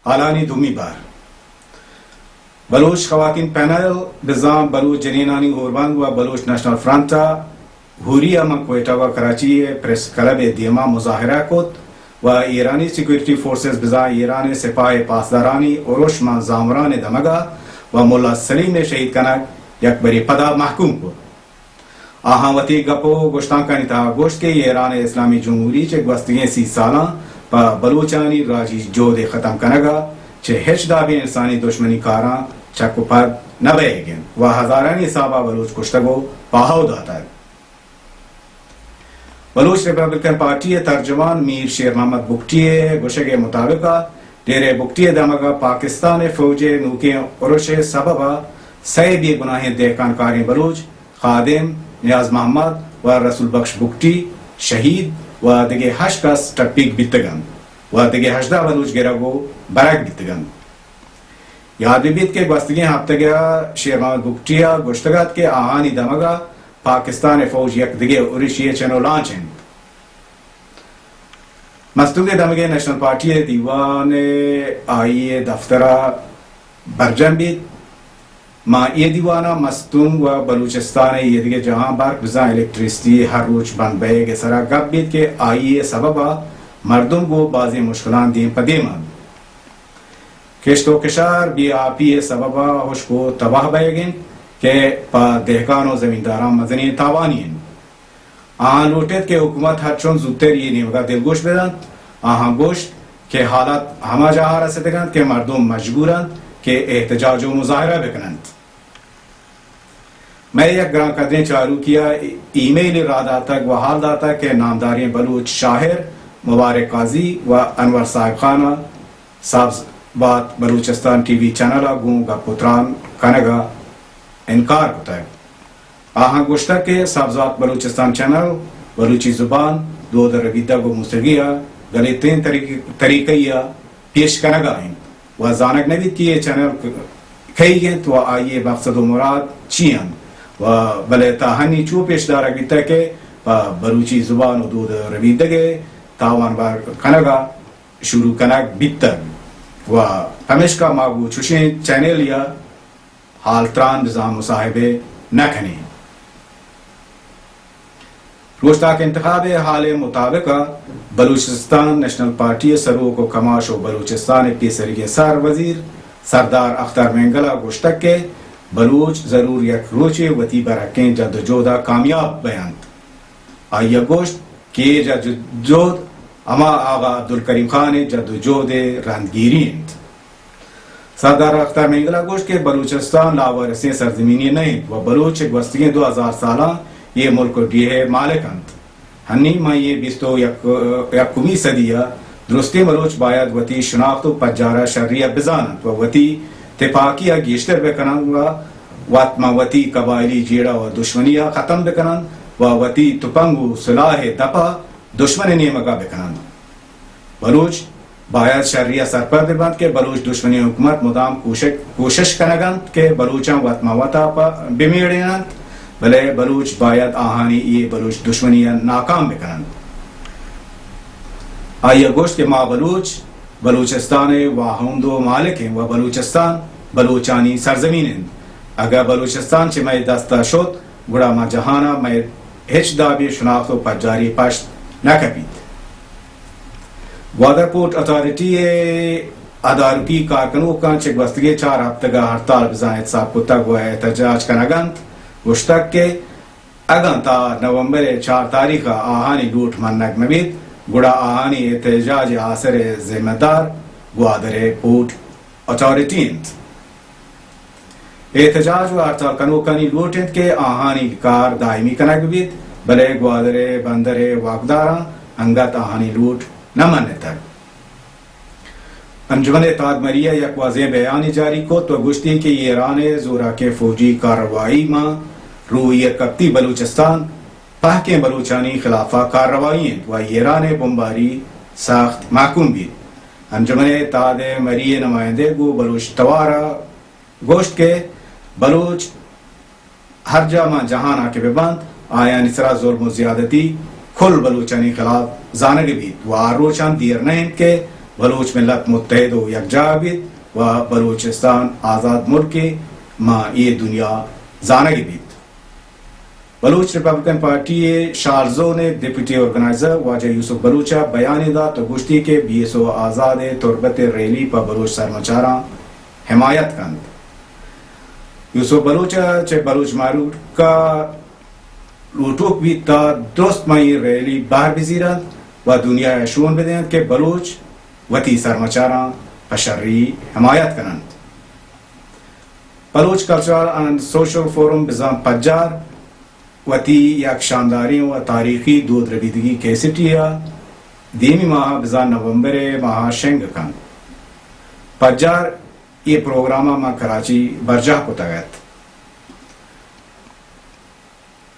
ہالانی دومی بہر۔ بلوچ خواتین پینل بزاں بلوچ جنینانی ہوربند و بلوچ نیشنل فرنٹ ء ہوری ء ماں کوئٹہ و کراچی ء پریس کلب ء دیما مظاہرہ کت و ایرانی سیکورٹی فورسز بزاں ایران ء سپاہ ء پاسدارانی ارش ماں زامران ء دمگ ء و ملا سلیم ء شہید کنگ یک برے پدا محکوم کت۔ آہاں وتی گپ ء گشتانکانی تہا گوشت کہ ایران اسلامی جمہوری چہ گوستگیں سی سالاں پہ بلوچانی راجی جہد ء ختم کنگ ء چہ ہچ دابیں انسانی دشمنی کاراں چک و پد نہ بئیگ انت و ہزارانی حساب ء بلوچ کشتگ و پاہو داتگ۔ بلوچ ریپبلکن پارٹی ء ترجمان میر شیر محمد بگٹی ء گوشگ ء مطابق ء ڈیرہ بگٹی ء دمگ ء پاکستان ء فوج ء نوکیں ارش ء سبب ء سئے بے گناہیں دہکان کاریں بلوچ خادم، نیاز محمد و رسول بخش بگٹی شہید و دگہ ہشت کس ٹپیگ بیتگ انت و دگہ ہژدہ بلوچ گرگ و برگ بیتگ انت۔ یات بہ بیت کہ گوستگیں ہپتگ ء شیر محمد بگٹی ء گوشتگ ات کہ آہانی دمگ ء پاکستان ء فوج یک دگہ ارشی ء چنو لانچ انت۔ مستونگ ء دمگ ء نیشنل پارٹی ء دیوان ء آئی ء دفتر ء برجم بیت۔ ماں اے دیوان ء مستونگ و بلوچستان ء ایدگہ جاہاں برق بزاں الیکٹریسٹی ہر روچ بند بئیگ ء سرا گپ بیت کہ آئی ء سبب ء مردم گوں بازیں مشکلاں دیم پہ دیم انت۔ کشت و کشار بے آپی ء سبب ء ہشک و تباہ بئیگ انت کہ پہ دہکان و زمینداراں مزنیں تاوانی انت۔ آہاں لوٹ ایت کہ حکومت ہرچنت زوتر اے نیمگ ء دلگوش بہ دنت۔ آہاں گوشت کہ حالت ہما جاہ ء رستگ انت کہ مردم مجبور انت کہ احتجاج و مظاہرہ بہ کن انت۔ مئے یک گرانقدریں چاروکی ء ای میلے راہ داتگ و حال داتگ کہ نامداریں بلوچ شاعر مبارک قاضی و انور صاحب خان ء سبز بات بلوچستان ٹی وی چینل ء گوں گپ و تران کنگ ء انکار کتگ۔ آہاں گوشتگ کہ سبز بات بلوچستان چینل بلوچی زبان، دود ء ربیدگ و موسیقی ء گلیتیں طریق-، طریقہ ء پیش کنگ ء انت و زانگ نہ بیت کہ اے چینل ک-، کئیگ انت و آئی ء مقصد و مراد چی انت و بلے تا ہنی چو پیش دارگ بیتگ کہ پہ بلوچی زبان و دود ء ربیدگ ء تاوان بار کنگ ء شروع کنگ بیتگ و پمیشکا ما گوں چشیں چینل یا حال تران بزاں مصاحبہ نہ کنیں۔ گوشتاک انتخاب ء حال ء مطابق ء بلوچستان نیشنل پارٹی ء سروک و کماش و بلوچستان ء پیسریگیں سر وزیر سردار اختر مینگل ء گوشتگ کہ بلوچ ضرور یک روچے وتی برحقیں جد و جہد ء کامیاب بینت۔ آئی ء گوشت کہ اے جد و جہد ہما آغا عبدالکریم خان ء جد و جہد ء رندگیری انت۔ سردار اختر مینگل ء گوشت کہ بلوچستان لاوارثیں سرزمینے نہ انت و بلوچ گوستگیں دو ہزار سالاں اے ملک و ڈیہہ ء مالک انت۔ ہنی ماں اے بیست و یک، یکمی صدی ء درستیں بلوچ باید وتی شناخت و پجار ء شری ء بزان انت و وتی تپاکی ء گیشتر بہ کن انت و وت ماں وتی قبائلی جیڑہ و دشمنی ء ختم بہ کن انت و وتی تپنگ و سلاہ ء دپ ء دشمن ء نیمگ ء بہ کن انت۔ بلوچ باید شری ء سرپد بہ بنت کہ بلوچ دشمنی حکومت مدام کوشک-، کوشش کنگ انت کہ بلوچاں وت ماں وت ء پہ بمیڑین انت، بلے بلوچ باید آہانی اے بلوچ دشمنی ء ناکام بہ کن انت۔ آئی ء گوشت کہ ما بلوچ بلوچستان ء واہند و مالک ایں و بلوچستان بلوچانی سرزمین انت۔ اگاں بلوچستان چہ مئے دست ء شت، گڑا ما جہان ء مئے ہچ دابیں شناخت و پجاری پشت نہ کپیت۔ گوادر پورٹ اتھارٹی ء ادارکی کارکنوکاں چہ گوستگیں چار ہپتگ ء ہڑتال بزاں احتساب کتگ و احتجاج کنگ انت، گوشتگ کہ اگاں تا نومبر ء چار تاریخ ء آہانی لوٹ منگ نہ بیت، گڑا آہانی احتجاج ء آسر ء ذمہ دار گوادر ء پورٹ اتھارٹی انت۔ احتجاج و ہڑتال کنوکانی لوٹ انت کہ آہانی کار دائمی کنگ بہ بیت، بلے گوادر ء بندر ء واکداراں انگت آہانی لوٹ نہ منتگ۔ انجمن اتحاد مری ء یک واضحیں بیانے جاری کت و گوشتی کہ ایران ء زوراکیں فوجی کارروائی ماں روئی ء کپتی بلوچستان پہکیں بلوچانی خلاف ء کارروائی انت و ایران ء بمباری سخت محکوم بیت۔ انجمن اتحاد مری ء نمائندہ گوں بلوچ توار ء گوشت کہ بلوچ ہر جاہ ماں جہان ء کہ بہ بنت، آیانی سرا ظلم و زیادتی کل بلوچانی خلاف زانگ بیت و آ روچاں دیر نہ انت کہ بلوچ ملت متحد و یکجاہ بیت و بلوچستان آزاد ملکے ماں اے دنیا زانگ بیت۔ بلوچ ریپبلکن پارٹی ءِ شال زون ءِ ڈپٹی آرگنائزر واجہ یوسف بلوچ ءَ بیانے دات و گوشتی کہ بی ایس او آزاد ءِ تربت ءِ ریلی پہ بلوچ سرمچاراں حمایت کنت۔ یوسف بلوچ ءَ چہ بلوچ مہلوک ءَ لوٹوک بیت تا درست ماں اے ریلی بہر بزیرنت و دنیا ءَ شون بدینت کہ بلوچ وتی سرمچاراں پہ شری حمایت کننت۔ Baloch cultural and social forum بزاں پجار وتی یک شانداریں و تاریخی دود ربیدگی کیسٹی ءَ دیمی ماہ بزاں نومبر ءِ ماہ ءَ شنگ کنت۔ پجار اے پروگرام ءَ ماں کراچی برجاہ کتگ ات۔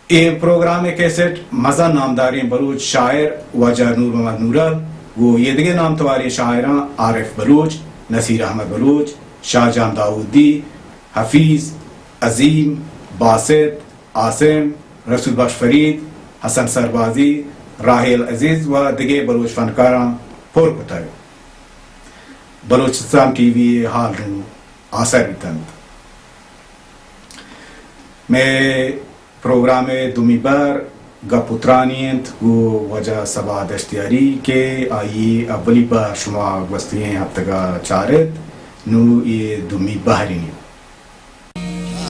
اے پروگرام ءِ کیسٹ مزن نامداریں بلوچ شاعر واجہ نور محمد نورل، گوں ایدگہ نامتواریں شاعراں عارف بلوچ، نصیر احمد بلوچ، شاہ جان داؤدی، حفیظ، عظیم، باسط، عاصم، رسول بخش فرید، حسن سربازی، راحیل عزیز و دگہ بلوچ فنکاراں پر کتگ۔ بلوچستان ٹی وی ءِ ہال نوں آسر بیتنت۔ مئے پروگرام ءِ دومی بہر گپ و ترانی انت گوں واجہ صبا دشتیاری کہ آئی ءَ اولی بہر شما گوستگیں ہپتگ ءَ چارت، نوں اے دومی بہر انت۔